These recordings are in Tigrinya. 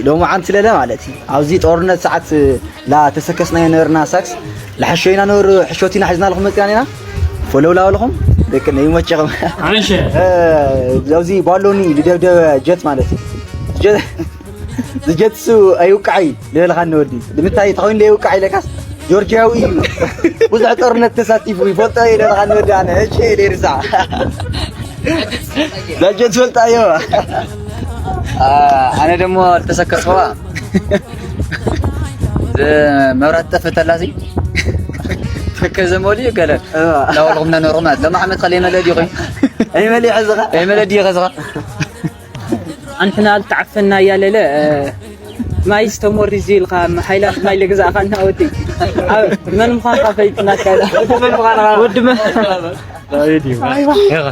ሎማዓንቲ ለለ ማለት እዩ። ኣብዚ ጦርነት ሰዓት ላ ተሰከስናዮ ነበርና ሳክስ። ላሕሾ ኢና ነበሩ፣ ሕሾት ኢና ሒዝና ኣለኹም መፂና ኢና። ፎለውላ ኣለኹም። ደቂ ነይ መቸኹም። ኣንሸ። እ፣ ኣብዚ ባሎኒ ልደብደበ ጀት ማለት እዩ። ጀ-፣ ዝጀትሱ ኣይውቃዓይ ልበልኻኒ ወዲ። ንምንታይ ተኾይኑ ለይውቃዓይ ኢለካስ ጆርጅያዊ እዩ። ብዙሕ ጦርነት ተሳቲፉ ይፈልጦ እዩ ልበልኻኒ ወዲ ኣነ። እሺ፣ ኢለ ይርሳዕ። ዳጀት ትፈልጣዮ? አ፣ ኣነ ደሞ ዝተሰከስዋ። መብራት ጠፈተላሲ። ከዘመሉ ይገለ። እዋ። ላወልኹም ነኖርኹም ማለት። ሎሚ ዓመት ከለይ መለዲ ይኹም። ኣይመሊ ይሕዝኻ? ኣይመለዲ ይኸዝኻ? ኣንሕና ኣልተዓፈና እያለለ፣ እ፣ ማይ ዝተሞሪ እዚ ኢልካ፣ ሃይላንድ ማይ ልግዛእኻ እናወዲ። ኣብ መን ምዃንካ ፈሊጥናካ ኢና። ወዲ መን ምዃንካ? ወዲ መን? ዳዊት እዩ። ኣይዋ። ይኸ።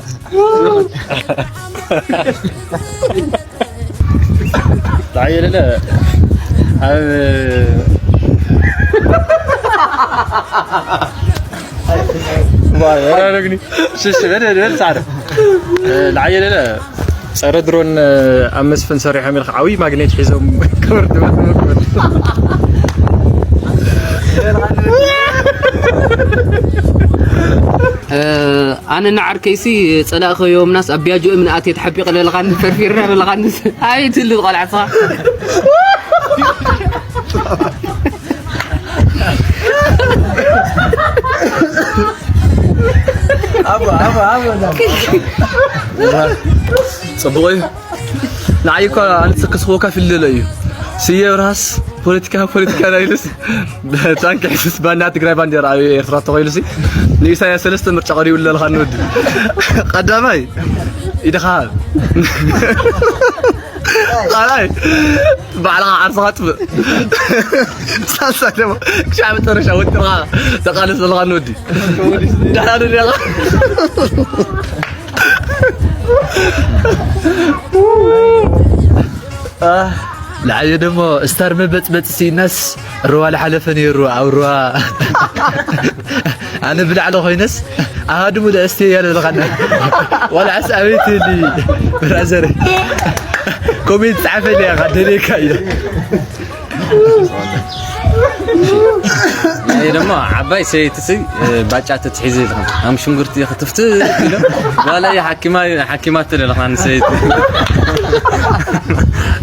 ዳዊት ለለ። ኣብ ማ-፣ ወራረግኒ። ሽሽ፣ በደ፣ በደ፣ ጻዕዳ። እ፣ ላዕየለለ። ጸረ ድሮን ኣብ መስፍን ሰሪሖም ኢልካ ዓብዪ ማግኔት ሒዞም ክብር ድባል መክብር። እ፣ ኣነ ንዓርከይሲ ጸላእ ከዮምናስ ኣብ ቢያጆ እምኒ ኣትየ ተሓቢቐ ለለኻኒ ፈርፊርና ለለኻኒ። ኣይ ትልል ቆልዓ ስኻ። ኣቦ፣ ኣቦ፣ ኣቦ፣ ጽቡቕ እዩ። ንዓይ እኳ ኣነ ዝሰከስክዎ ከፊል ደሎ እዩ። ስየ ብርሃስ ፖለቲካ፣ ፖለቲካ ናይ ኢሉስ ታንኪ ሒዙስ ባና ትግራይ ባንዴራ ኣብ ኤርትራ ተኾይኑሲ ንኢሳያስ ሰለስተ ምርጫ ቀሪቡ ኣለልካ ንወዲ። ቀዳማይ ኢድኻ ሃብ። ካልኣይ ባዕልኻ ዓርስኻ ጥፍእ። ሳልሳይ ደሞ ክሻዕ መጨረሻ ወጥርኻ ተቃለስ ዘለኻ ንወዲ። ደሓና ዶ ዲኻ? ኣህ፣ ንዓየ ደሞ ስታር መበጽበጽ ሲናስ ሩባ ልሓለፈ ነይሩ ኣብ ሩባ። ኣነ ብላዕሊ ኮይነስ ኣሃድሙ ለእስቴ እያ ለለኻና። ዋላ ዓስ ኣበይ ትህሊ ብራዘር? ኮሜንት ጸሓፈልያ፣ ደልየካ እየ። ይሄ ደግሞ ዓባይ ሰበይቲ ሲ፣ እ፣ ባጫ ተትሒዝ ኢልካ። ኣም ሽንጉርቲ ክትፍት ኢሎ። ዋላ ይሓኪማ፣ ሓኪማ ትልልኻ ንሰበይቲ።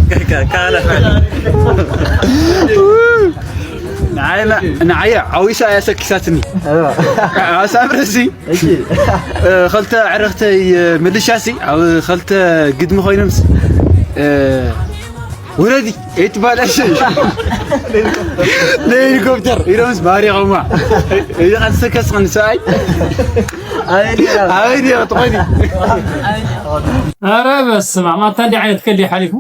ከ-፣ ከ-፣ ካለ። ንዓይ፣ ንዓይ ዓዊሳ እያ ሰኪሳትኒ። ኣብ ሳምሪ ሲ፣ እሺ። እ፣ ኸልተ ዕረኽተይ፣ እ፣ ምልሻ ሲ፣ ኣብ ኸልተ ግድሚ ኮይኖም ሲ፣ እ፣ ውረዲ፣ ኣይትባላሽ። ንሄሊኮፕተር ኢሎምስ ባሪቖማ። እዚ ቃል ሰከስ ኸን ሰብኣይ። ኣበይ ዲኻ? ኣበይ ዲኻ ትኾኒ? ኧረ በስመ ኣብ፣ ኣታ እንዲህ ዓይነት ከልዲ ሓሊፉ።